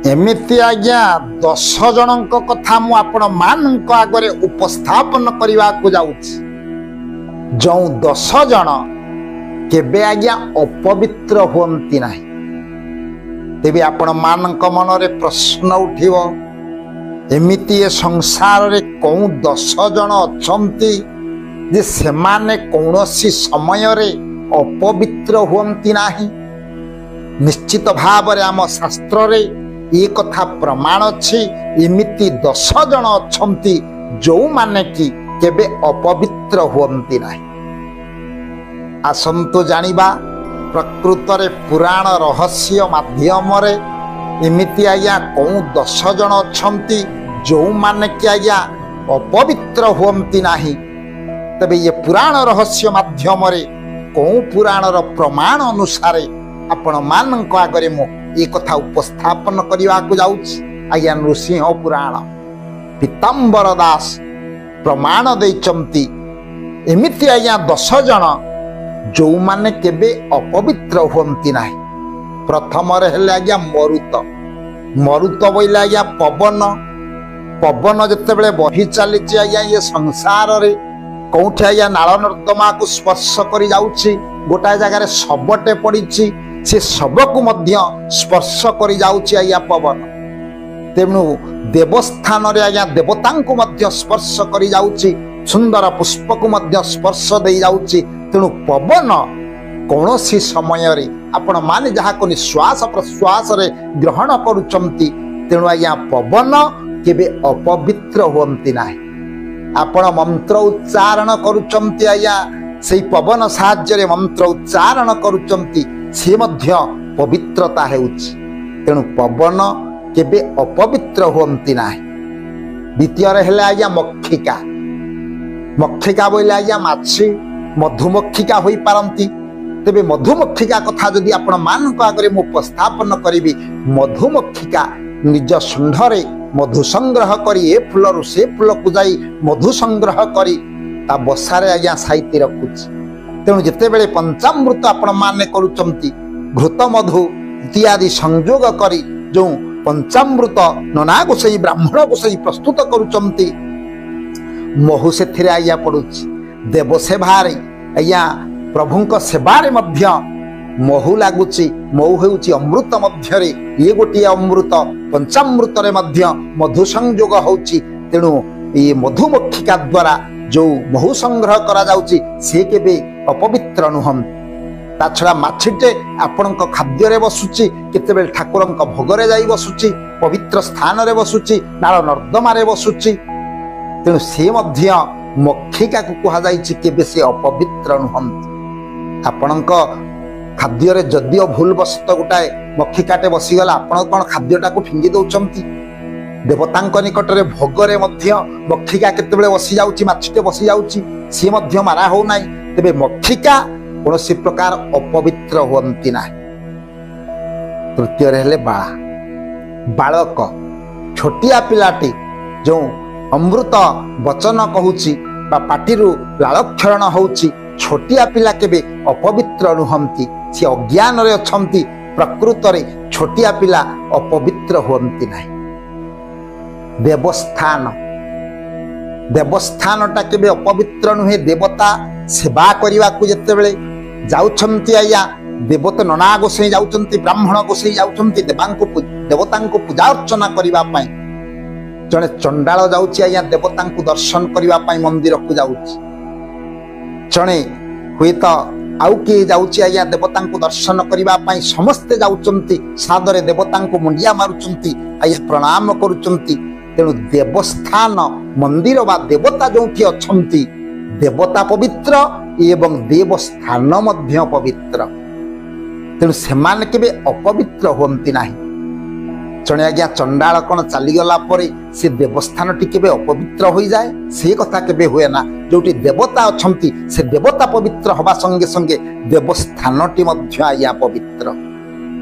ଏମିତି ଆଜ୍ଞା 10 ଜଣଙ୍କ କଥା ମୁଁ ଆପଣମାନଙ୍କ ଆଗରେ ଉପସ୍ଥାପନ କରିବାକୁ ଯାଉଛି, ଯେଉଁ 10 ଜଣ କେବେ ଆଜ୍ଞା ଅପବିତ୍ର ହୁଅନ୍ତି ନାହିଁ। ତେବେ ଆପଣମାନଙ୍କ ମନରେ ପ୍ରଶ୍ନ ଉଠିବ, ଏମିତି ଏ ସଂସାରରେ କେଉଁ 10 ଜଣ ଅଛନ୍ତି ଯେ ସେମାନେ କୌଣସି ସମୟରେ ଅପବିତ୍ର ହୁଅନ୍ତି ନାହିଁ? ନିଶ୍ଚିତ ଭାବରେ ଆମ ଶାସ୍ତ୍ରରେ ଏ କଥା ପ୍ରମାଣ ଅଛି, ଏମିତି 10 ଜଣ ଅଛନ୍ତି ଯେଉଁମାନେ କି କେବେ ଅପବିତ୍ର ହୁଅନ୍ତି ନାହିଁ। ଆସନ୍ତୁ ଜାଣିବା ପ୍ରକୃତରେ ପୁରାଣ ରହସ୍ୟ ମାଧ୍ୟମରେ ଏମିତି ଆଜ୍ଞା କେଉଁ 10 ଜଣ ଅଛନ୍ତି ଯେଉଁମାନେ କି ଆଜ୍ଞା ଅପବିତ୍ର ହୁଅନ୍ତି ନାହିଁ। ତେବେ ଇଏ ପୁରାଣ ରହସ୍ୟ ମାଧ୍ୟମରେ କେଉଁ ପୁରାଣର ପ୍ରମାଣ ଅନୁସାରେ ଆପଣମାନଙ୍କ ଆଗରେ ମୁଁ ଏ କଥା ଉପସ୍ଥାପନ କରିବାକୁ ଯାଉଛି? ଆଜ୍ଞା ନୃସିଂହ ପୁରାଣ ପୀତାମ୍ବର ଦାସ ପ୍ରମାଣ ଦେଇଛନ୍ତି, ଏମିତି ଆଜ୍ଞା 10 ଜଣ ଯେଉଁମାନେ କେବେ ଅପବିତ୍ର ହୁଅନ୍ତି ନାହିଁ। ପ୍ରଥମରେ ହେଲେ ଆଜ୍ଞା ମରୁତ। ମରୁତ ବୋଇଲେ ଆଜ୍ଞା ପବନ। ପବନ ଯେତେବେଳେ ବହି ଚାଲିଛି ଆଜ୍ଞା ଇଏ ସଂସାରରେ, କେଉଁଠି ଆଜ୍ଞା ନାଳ ନର୍ଦ୍ଦମାକୁ ସ୍ପର୍ଶ କରି ଯାଉଛି, ଗୋଟାଏ ଜାଗାରେ ଶବଟେ ପଡ଼ିଛି, ସେ ଶବକୁ ମଧ୍ୟ ସ୍ପର୍ଶ କରି ଯାଉଛି ଆଜ୍ଞା ପବନ। ତେଣୁ ଦେବସ୍ଥାନରେ ଆଜ୍ଞା ଦେବତାଙ୍କୁ ମଧ୍ୟ ସ୍ପର୍ଶ କରି ଯାଉଛି, ସୁନ୍ଦର ପୁଷ୍ପକୁ ମଧ୍ୟ ସ୍ପର୍ଶ ଦେଇଯାଉଛି। ତେଣୁ ପବନ କୌଣସି ସମୟରେ ଆପଣମାନେ ଯାହାକୁ ନିଶ୍ୱାସ ପ୍ରଶ୍ୱାସରେ ଗ୍ରହଣ କରୁଛନ୍ତି, ତେଣୁ ଆଜ୍ଞା ପବନ କେବେ ଅପବିତ୍ର ହୁଅନ୍ତି ନାହିଁ। ଆପଣ ମନ୍ତ୍ର ଉଚ୍ଚାରଣ କରୁଛନ୍ତି ଆଜ୍ଞା, ସେଇ ପବନ ସାହାଯ୍ୟରେ ମନ୍ତ୍ର ଉଚ୍ଚାରଣ କରୁଛନ୍ତି, ସିଏ ମଧ୍ୟ ପବିତ୍ରତା ହେଉଛି। ତେଣୁ ପବନ କେବେ ଅପବିତ୍ର ହୁଅନ୍ତି ନାହିଁ। ଦ୍ୱିତୀୟରେ ହେଲେ ଆଜ୍ଞା ମକ୍ଷିକା। ମକ୍ଷିକା ବୋଇଲେ ଆଜ୍ଞା ମାଛି, ମଧୁମକ୍ଷିକା ହୋଇପାରନ୍ତି। ତେବେ ମଧୁମକ୍ଷିକା କଥା ଯଦି ଆପଣମାନଙ୍କ ଆଗରେ ମୁଁ ଉପସ୍ଥାପନ କରିବି, ମଧୁମକ୍ଷିକା ନିଜ ଶୁଣ୍ଢରେ ମଧୁ ସଂଗ୍ରହ କରି ଏ ଫୁଲରୁ ସେ ଫୁଲକୁ ଯାଇ ମଧୁ ସଂଗ୍ରହ କରି ତା ବସାରେ ଆଜ୍ଞା ସାଇତି ରଖୁଛି। ତେଣୁ ଯେତେବେଳେ ପଞ୍ଚାମୃତ ଆପଣମାନେ କରୁଛନ୍ତି, ଘୃତ ମଧୁ ଇତ୍ୟାଦି ସଂଯୋଗ କରି ଯେଉଁ ପଞ୍ଚାମୃତ ନନା ଗୋସାଇ ବ୍ରାହ୍ମଣ ଗୋସାଇ ପ୍ରସ୍ତୁତ କରୁଛନ୍ତି, ମହୁ ସେଥିରେ ଆଜ୍ଞା ପଡୁଛି। ଦେବସେବାରେ ଆଜ୍ଞା ପ୍ରଭୁଙ୍କ ସେବାରେ ମଧ୍ୟ ମହୁ ଲାଗୁଛି। ମହୁ ହେଉଛି ଅମୃତ ମଧ୍ୟରେ ଇଏ ଗୋଟିଏ ଅମୃତ। ପଞ୍ଚାମୃତରେ ମଧ୍ୟ ମଧୁ ସଂଯୋଗ ହେଉଛି। ତେଣୁ ଇଏ ମଧୁମକ୍ଷିକା ଦ୍ୱାରା ଯେଉଁ ମହୁ ସଂଗ୍ରହ କରାଯାଉଛି, ସିଏ କେବେ ଅପବିତ୍ର ନୁହନ୍ତି। ତା ଛଡ଼ା ମାଛିଟେ ଆପଣଙ୍କ ଖାଦ୍ୟରେ ବସୁଛି, କେତେବେଳେ ଠାକୁରଙ୍କ ଭୋଗରେ ଯାଇ ବସୁଛି, ପବିତ୍ର ସ୍ଥାନରେ ବସୁଛି, ନାଳ ନର୍ଦ୍ଦମାରେ ବସୁଛି। ତେଣୁ ସିଏ ମଧ୍ୟ ମକ୍ଷିକାକୁ କୁହାଯାଇଛି କେବେ ସେ ଅପବିତ୍ର ନୁହନ୍ତି। ଆପଣଙ୍କ ଖାଦ୍ୟରେ ଯଦିଓ ଭୁଲବଶତଃ ଗୋଟାଏ ମକ୍ଷିକାଟେ ବସିଗଲା, ଆପଣ କ'ଣ ଖାଦ୍ୟଟାକୁ ଫିଙ୍ଗି ଦେଉଛନ୍ତି? ଦେବତାଙ୍କ ନିକଟରେ ଭୋଗରେ ମଧ୍ୟ ମକ୍ଷିକା କେତେବେଳେ ବସି ଯାଉଛି, ମାଛିଟେ ବସି ଯାଉଛି, ସିଏ ମଧ୍ୟ ମାରା ହଉନାହିଁ। ତେବେ ମକ୍ଷିକା କୌଣସି ପ୍ରକାର ଅପବିତ୍ର ହୁଅନ୍ତି ନାହିଁ। ତୃତୀୟରେ ହେଲେ ବାଳା, ବାଳକ, ଛୋଟିଆ ପିଲାଟି ଯେଉଁ ଅମୃତ ବଚନ କହୁଛି ବା ପାଟିରୁ ଲାଳକ୍ଷରଣ ହଉଛି, ଛୋଟିଆ ପିଲା କେବେ ଅପବିତ୍ର ନୁହନ୍ତି। ସେ ଅଜ୍ଞାନରେ ଅଛନ୍ତି, ପ୍ରକୃତରେ ଛୋଟିଆ ପିଲା ଅପବିତ୍ର ହୁଅନ୍ତି ନାହିଁ। ଦେବସ୍ଥାନ, ଦେବସ୍ଥାନଟା କେବେ ଅପବିତ୍ର ନୁହେଁ। ଦେବତା ସେବା କରିବାକୁ ଯେତେବେଳେ ଯାଉଛନ୍ତି ଆଜ୍ଞା, ଦେବତା ନନା ଗୋସାଇ ଯାଉଛନ୍ତି, ବ୍ରାହ୍ମଣ ଗୋସାଇ ଯାଉଛନ୍ତି ଦେବାଙ୍କୁ ଦେବତାଙ୍କୁ ପୂଜା ଅର୍ଚ୍ଚନା କରିବା ପାଇଁ। ଜଣେ ଚଣ୍ଡାଳ ଯାଉଛି ଆଜ୍ଞା ଦେବତାଙ୍କୁ ଦର୍ଶନ କରିବା ପାଇଁ ମନ୍ଦିରକୁ ଯାଉଛି, ଜଣେ ହୁଏତ ଆଉ କିଏ ଯାଉଛି ଆଜ୍ଞା ଦେବତାଙ୍କୁ ଦର୍ଶନ କରିବା ପାଇଁ। ସମସ୍ତେ ଯାଉଛନ୍ତି, ସାଦରେ ଦେବତାଙ୍କୁ ମୁଣ୍ଡିଆ ମାରୁଛନ୍ତି ଆଜ୍ଞା, ପ୍ରଣାମ କରୁଛନ୍ତି। ତେଣୁ ଦେବସ୍ଥାନ ମନ୍ଦିର ବା ଦେବତା ଯେଉଁଠି ଅଛନ୍ତି, ଦେବତା ପବିତ୍ର ଏବଂ ଦେବସ୍ଥାନ ମଧ୍ୟ ପବିତ୍ର। ତେଣୁ ସେମାନେ କେବେ ଅପବିତ୍ର ହୁଅନ୍ତି ନାହିଁ। ଜଣେ ଆଜ୍ଞା ଚଣ୍ଡାଳ କ'ଣ ଚାଲିଗଲା ପରେ ସେ ଦେବସ୍ଥାନଟି କେବେ ଅପବିତ୍ର ହୋଇଯାଏ? ସେ କଥା କେବେ ହୁଏ ନା। ଯୋଉଠି ଦେବତା ଅଛନ୍ତି, ସେ ଦେବତା ପବିତ୍ର ହବା ସଙ୍ଗେ ସଙ୍ଗେ ଦେବସ୍ଥାନଟି ମଧ୍ୟ ଆଜ୍ଞା ପବିତ୍ର।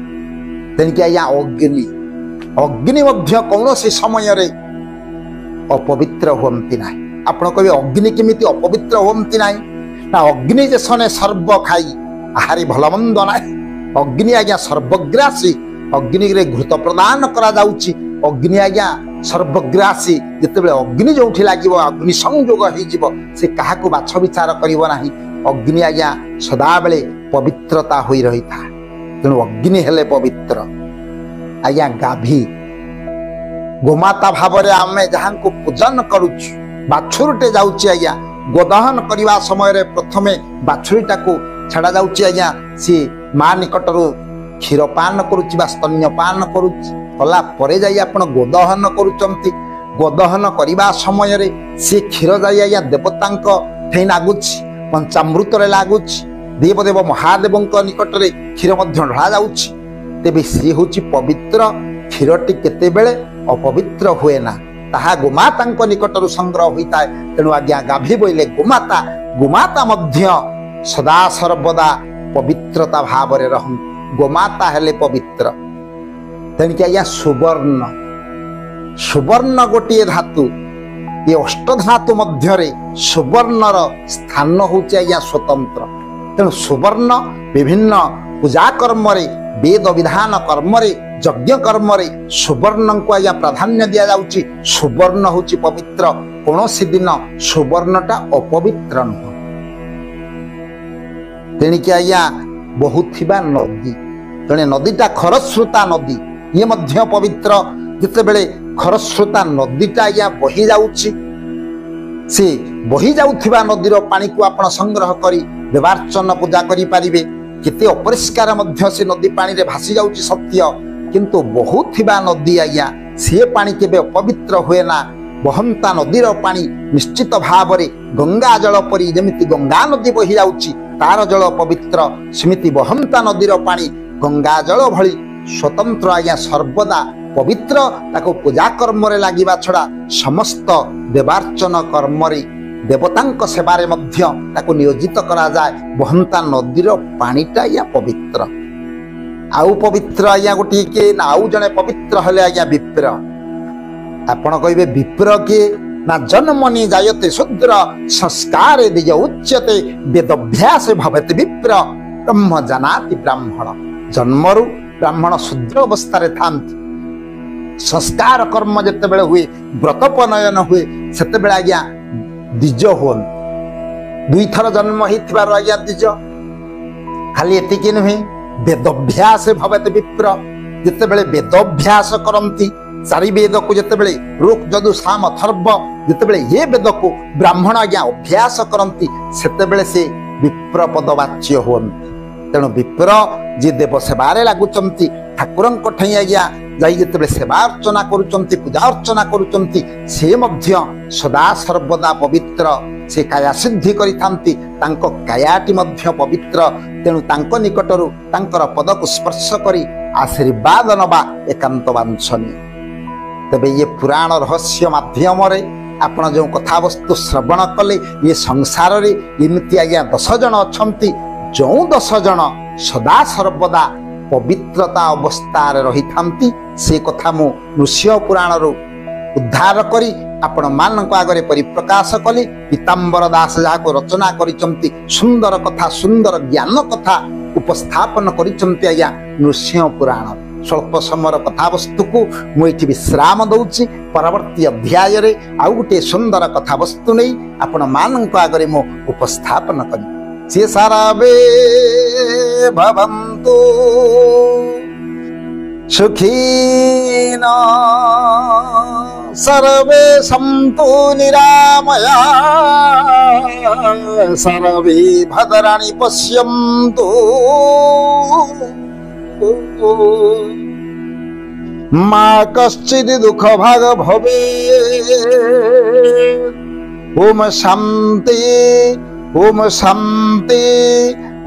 ତେଣିକି ଆଜ୍ଞା ଅଗ୍ନି, ଅଗ୍ନି ମଧ୍ୟ କୌଣସି ସମୟରେ ଅପବିତ୍ର ହୁଅନ୍ତି ନାହିଁ। ଆପଣ କହିବେ, ଅଗ୍ନି କେମିତି ଅପବିତ୍ର ହୁଅନ୍ତି ନାହିଁ? ନା, ଅଗ୍ନି ଯେ ସନେ ସର୍ବ ଖାଇ ଆହାରି ଭଲ ମନ୍ଦ ନାହିଁ। ଅଗ୍ନି ଆଜ୍ଞା ସର୍ବଗ୍ରାସୀ, ଅଗ୍ନିରେ ଘୃତ ପ୍ରଦାନ କରାଯାଉଛି। ଅଗ୍ନି ଆଜ୍ଞା ସର୍ବଗ୍ରାସୀ। ଯେତେବେଳେ ଅଗ୍ନି ଯେଉଁଠି ଲାଗିବ, ଅଗ୍ନି ସଂଯୋଗ ହେଇଯିବ, ସେ କାହାକୁ ବାଛ ବିଚାର କରିବ ନାହିଁ। ଅଗ୍ନି ଆଜ୍ଞା ସଦାବେଳେ ପବିତ୍ରତା ହୋଇ ରହିଥାଏ। ତେଣୁ ଅଗ୍ନି ହେଲେ ପବିତ୍ର। ଆଜ୍ଞା ଗାଭୀ ଗୋମାତା ଭାବରେ ଆମେ ଯାହାଙ୍କୁ ପୂଜନ କରୁଛୁ, ବାଛୁରୀଟେ ଯାଉଛି ଆଜ୍ଞା, ଗୋଦହନ କରିବା ସମୟରେ ପ୍ରଥମେ ବାଛୁରୀଟାକୁ ଛଡ଼ା ଯାଉଛି ଆଜ୍ଞା। ସିଏ ମା ନିକଟରୁ କ୍ଷୀର ପାନ କରୁଛି ବା ସ୍ତନ୍ୟ ପାନ କରୁଛି, କଲା ପରେ ଯାଇ ଆପଣ ଗୋଦହନ କରୁଛନ୍ତି। ଗୋଦହନ କରିବା ସମୟରେ ସେ କ୍ଷୀର ଯାଇ ଆଜ୍ଞା ଦେବତାଙ୍କ ଠେଇଁ ଲାଗୁଛି, ପଞ୍ଚାମୃତରେ ଲାଗୁଛି, ଦେବଦେବ ମହାଦେବଙ୍କ ନିକଟରେ କ୍ଷୀର ମଧ୍ୟ ଢଳା ଯାଉଛି। ତେବେ ସିଏ ହେଉଛି ପବିତ୍ର। କ୍ଷୀରଟି କେତେବେଳେ ଅପବିତ୍ର ହୁଏ ନା, ତାହା ଗୋମାତାଙ୍କ ନିକଟରୁ ସଂଗ୍ରହ ହୋଇଥାଏ। ତେଣୁ ଆଜ୍ଞା ଗାଭୀ ବୋଇଲେ ଗୋମାତା, ଗୋମାତା ମଧ୍ୟ ସଦା ସର୍ବଦା ପବିତ୍ରତା ଭାବରେ ରହନ୍ତି। ଗୋମାତା ହେଲେ ପବିତ୍ର। ତେଣିକି ଆଜ୍ଞା ସୁବର୍ଣ୍ଣ, ସୁବର୍ଣ୍ଣ ଗୋଟିଏ ଧାତୁ। ଏ ଅଷ୍ଟଧାତୁ ମଧ୍ୟରେ ସୁବର୍ଣ୍ଣର ସ୍ଥାନ ହେଉଛି ଆଜ୍ଞା ସ୍ୱତନ୍ତ୍ର। ତେଣୁ ସୁବର୍ଣ୍ଣ ବିଭିନ୍ନ ପୂଜା କର୍ମରେ, ବେଦ ବିଧାନ କର୍ମରେ, ଯଜ୍ଞ କର୍ମରେ ସୁବର୍ଣ୍ଣଙ୍କୁ ଆଜ୍ଞା ପ୍ରାଧାନ୍ୟ ଦିଆଯାଉଛି। ସୁବର୍ଣ୍ଣ ହେଉଛି ପବିତ୍ର। କୌଣସି ଦିନ ସୁବର୍ଣ୍ଣଟା ଅପବିତ୍ର ନୁହଁ। ତେଣିକି ଆଜ୍ଞା ବହୁଥିବା ନଦୀ, ଜଣେ ନଦୀଟା ଖରସ୍ରୋତା ନଦୀ, ଇଏ ମଧ୍ୟ ପବିତ୍ର। ଯେତେବେଳେ ଖରସ୍ରୋତା ନଦୀଟା ଆଜ୍ଞା ବହି ଯାଉଛି, ସେ ବହି ଯାଉଥିବା ନଦୀର ପାଣିକୁ ଆପଣ ସଂଗ୍ରହ କରି ଦେବାର୍ଚ୍ଚନ ପୂଜା କରିପାରିବେ। କେତେ ଅପରିଷ୍କାର ମଧ୍ୟ ସେ ନଦୀ ପାଣିରେ ଭାସି ଯାଉଛି ସତ୍ୟ, କିନ୍ତୁ ବହୁଥିବା ନଦୀ ଆଜ୍ଞା ସିଏ ପାଣି କେବେ ଅପବିତ୍ର ହୁଏ ନା। ବହନ୍ତା ନଦୀର ପାଣି ନିଶ୍ଚିତ ଭାବରେ ଗଙ୍ଗା ଜଳ ପରି, ଯେମିତି ଗଙ୍ଗା ନଦୀ ବହି ଯାଉଛି ତାର ଜଳ ପବିତ୍ର, ସେମିତି ବହନ୍ତା ନଦୀର ପାଣି ଗଙ୍ଗା ଜଳ ଭଳି ସ୍ୱତନ୍ତ୍ର ଆଜ୍ଞା ସର୍ବଦା ପବିତ୍ର। ତାକୁ ପୂଜା କର୍ମରେ ଲାଗିବା ଛଡ଼ା ସମସ୍ତ ଦେବାର୍ଚ୍ଚନ କର୍ମରେ, ଦେବତାଙ୍କ ସେବାରେ ମଧ୍ୟ ତାକୁ ନିୟୋଜିତ କରାଯାଏ। ବହନ୍ତା ନଦୀର ପାଣିଟା ଆଜ୍ଞା ପବିତ୍ର। ଆଉ ପବିତ୍ର ଆଜ୍ଞା ଗୋଟିଏ କିଏ ନା ଆଉ ଜଣେ ପବିତ୍ର ହେଲେ ଆଜ୍ଞା ବିପ୍ର। ଆପଣ କହିବେ ବିପ୍ର କିଏ? ନା ଜନ୍ମନି ଜାୟତେ ଶୂଦ୍ର, ସଂସ୍କାରେ ଦ୍ୱିଜ ଉଚ୍ୟତେ, ବେଦଭ୍ୟାସ ଭବତି ବିପ୍ର, ବ୍ରହ୍ମ ଜାନାତି ବ୍ରାହ୍ମଣ। ଜନ୍ମରୁ ବ୍ରାହ୍ମଣ ଶୂଦ୍ର ଅବସ୍ଥାରେ ଥାନ୍ତି। ସଂସ୍କାର କର୍ମ ଯେତେବେଳେ ହୁଏ, ବ୍ରତୋପନୟନ ହୁଏ, ସେତେବେଳେ ଆଜ୍ଞା ଦ୍ୱିଜ ହୁଅନ୍ତି। ଦୁଇଥର ଜନ୍ମ ହେଇଥିବାରୁ ଆଜ୍ଞା ଦ୍ୱିଜ। ଖାଲି ଏତିକି ନୁହେଁ, ବେଦଭ୍ୟାସ ଭବତି ବିପ୍ର। ଯେତେବେଳେ ବେଦଭ୍ୟାସ କରନ୍ତି, ଚାରି ବେଦକୁ ଯେତେବେଳେ ଋକ୍ ଯଦୁ ସାମ ଅଥର୍ବ, ଯେତେବେଳେ ଏ ବେଦକୁ ବ୍ରାହ୍ମଣ ଆଜ୍ଞା ଅଭ୍ୟାସ କରନ୍ତି, ସେତେବେଳେ ସେ ବିପ୍ର ପଦବାଚ୍ୟ ହୁଅନ୍ତି। ତେଣୁ ବିପ୍ର ଯିଏ ଦେବ ସେବାରେ ଲାଗୁଛନ୍ତି, ଠାକୁରଙ୍କ ଠେଇଁ ଆଜ୍ଞା ଯାଇ ଯେତେବେଳେ ସେବା ଅର୍ଚ୍ଚନା କରୁଛନ୍ତି, ପୂଜା ଅର୍ଚ୍ଚନା କରୁଛନ୍ତି, ସେ ମଧ୍ୟ ସଦା ସର୍ବଦା ପବିତ୍ର। ସେ କାୟା ସିଦ୍ଧି କରିଥାନ୍ତି, ତାଙ୍କ କାୟାଟି ମଧ୍ୟ ପବିତ୍ର। ତେଣୁ ତାଙ୍କ ନିକଟରୁ ତାଙ୍କର ପଦକୁ ସ୍ପର୍ଶ କରି ଆଶୀର୍ବାଦ ନେବା ଏକାନ୍ତ ବାଞ୍ଛନୀୟ। ତେବେ ଇଏ ପୁରାଣ ରହସ୍ୟ ମାଧ୍ୟମରେ ଆପଣ ଯେଉଁ କଥାବସ୍ତୁ ଶ୍ରବଣ କଲେ, ଇଏ ସଂସାରରେ ଏମିତି ଆଜ୍ଞା 10 ଜଣ ଅଛନ୍ତି, ଯେଉଁ 10 ଜଣ ସଦା ସର୍ବଦା ପବିତ୍ରତା ଅବସ୍ଥାରେ ରହିଥାନ୍ତି। ସେ କଥା ମୁଁ ନୃସିଂହ ପୁରାଣରୁ ଉଦ୍ଧାର କରି ଆପଣମାନଙ୍କ ଆଗରେ ପରିପ୍ରକାଶ କଲି। ପୀତାମ୍ବର ଦାସ ଯାହାକୁ ରଚନା କରିଛନ୍ତି, ସୁନ୍ଦର କଥା, ସୁନ୍ଦର ଜ୍ଞାନ କଥା ଉପସ୍ଥାପନ କରିଛନ୍ତି ଆଜ୍ଞା ନୃସିଂହ ପୁରାଣ। ସ୍ୱଳ୍ପ ସମୟର କଥାବସ୍ତୁକୁ ମୁଁ ଏଇଠି ବିଶ୍ରାମ ଦେଉଛି। ପରବର୍ତ୍ତୀ ଅଧ୍ୟାୟରେ ଆଉ ଗୋଟିଏ ସୁନ୍ଦର କଥାବସ୍ତୁ ନେଇ ଆପଣମାନଙ୍କ ଆଗରେ ମୁଁ ଉପସ୍ଥାପନ କରିବି। ସେ ସର୍ବେ ଭବନ୍ତୁ ସୁଖିନ, ସର୍ବେ ସନ୍ତୁ ନିରାମୟା, ସର୍ବେ ଭଦ୍ରାଣୀ ପଶ୍ୟନ୍ତୁ, ମା କଶ୍ଚିଦ୍ ଦୁଃଖ ଭାଗ ଭବେତ୍। ଓମ ଶାନ୍ତି, ଓମ ଶାନ୍ତି,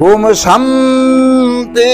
ଓମ ଶାନ୍ତି।